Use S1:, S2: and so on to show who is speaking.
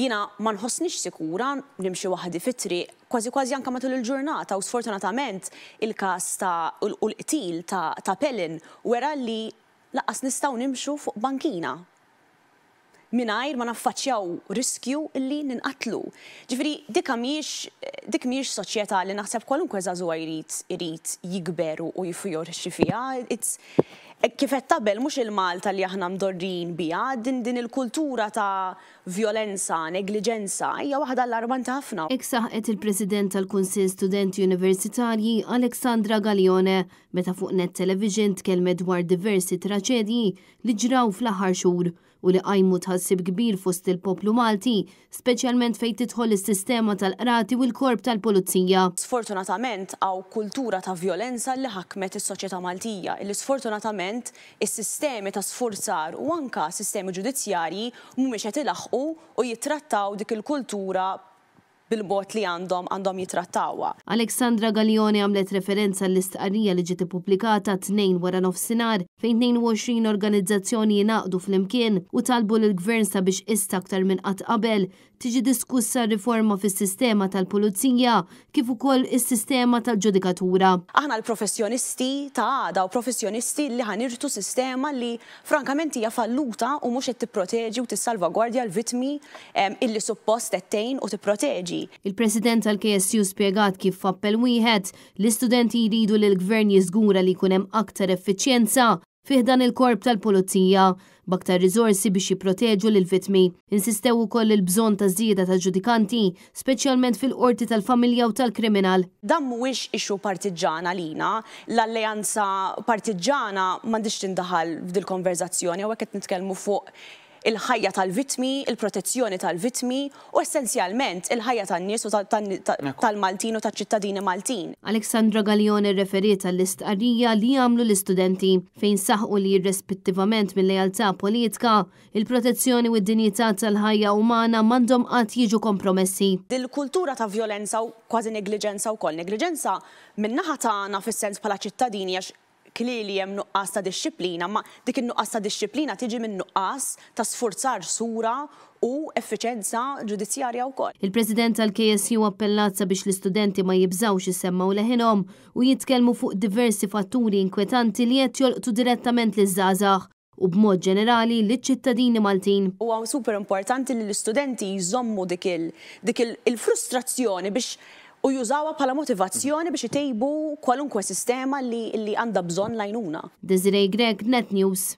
S1: Jiena ma nħossnix sikura nimxi waħdi fit-triq kważi kważi anke matul il-ġurnata u sfortunatament il-każ ta' u l-qtil ta' ta' Pelin wera li lanqas nistgħu nimxu fuq bankina mingħajr ma naffaċċjaw riskju li ninqatlu. Ġifieri dika mhijiex dik mhijiex soċjetà li naħseb kwalunkwe żagħżugħa jrid irid jikber u jifjorixxi fiha. It's kif għedt qabel mhux il-Malta li aħna mdorrijin biha, din din il-kultura ta' vjolenza, negliġenza, hija waħda allarmanti ħafna.
S2: Hekk saħqet il-President tal-Kunsill Studenti Universitarji Alexandra Galeone meta fuq Net Television tkellmet dwar diversi traċedji li ġraw fl-aħħar xhur u li qajmu tħassib kbir fost il-poplu Malti, speċjalment fejn tidħol is-sistema tal-qrati u l-korp tal-pulizija.
S1: Sfortunatament hawn kultura ta' vjolenza li ħakmet is-soċjetà Maltija, illi sfortunatament is-sistemi ta' sfurzar u anke sistemi ġudizzjarji mhumiex qed ilaħħqu u jittrattaw dik il-kultura bil-mod li għandhom għandhom jittrattawha.
S2: Alexandra Galeone għamlet referenza għall-istqarrija li ġiet ippubblikata t-Tnejn waranofsinhar fejn 22 organizzazzjoni ingħaqdu flimkien u talbu lill-Gvern sabiex issa aktar minn qatt qabel tiġi diskussa r-riforma fis-sistema tal-Pulizija kif ukoll is-sistema tal-ġudikatura.
S1: Aħna l-professjonisti ta' għada u professjonisti li ħa nirtu sistema li frankament hija falluta u mhux qed tipproteġi u tissalvagwardja l-vittmi illi suppost qed tgħin u tipproteġi.
S2: Il-President tal-KSU spjegat kif f'appell wieħed, l-istudenti jridu li l-Gvern jiżgura li jkun hemm aktar effiċjenza fi ħdan il-Korp tal-Pulizija, b'aktar riżorsi biex jipproteġu lill-vittmi. Insistew ukoll il-bżonn ta' żieda ta' ġudikanti, speċjalment fil-Qorti tal-Familja u tal-Kriminal.
S1: Dan mhuwiex issue partiġġan għalina. L-alleanza partiġġana m'għandhiex tindaħal f'dil-konverżazzjoni, hawnhekk qed nitkellmu fuq il-ħajja tal-vittmi, il-protezzjoni tal-vittmi u essenzjalment il-ħajja tan-nies u tal-Maltin u taċ-ċittadini Maltin.
S2: Alexandra Galeone rreferiet għall-istqarrija li għamlu l-istudenti, fejn saħqu li irrespettivament mil-lealtà politka, il-protezzjoni u d-dinjità tal-ħajja umana m'għandhom qatt jiġu kompromessi.
S1: Dil-kultura ta' vjolenza u kważi negliġenza wkoll, negliġenza min-naħa tagħna fis-sens bħala ċittadini għax clearly hemm nuqqas ta' dixxiplina, imma dik in-nuqqas ta' dixxiplina tiġi minn nuqqas ta' sfurzar sura u effiċenza ġudizzjarja wkoll.
S2: Il-President tal-KSU appellat sabiex l-istudenti ma jibżgħux isemmgħu leħinhom u jitkellmu fuq diversi fatturi inkwetanti li qed jolqtu direttament liż-żgħażagħ u b'mod ġenerali liċ-ċittadini Maltin.
S1: Huwa super importanti li l-istudenti jżommu dik il dik il-frustrazzjoni biex u jużawha bħala motivazzjoni biex itejbu kwalunkwe sistema li li għandha bżonn l-għajnuna.
S2: Desiree Grech, Net News.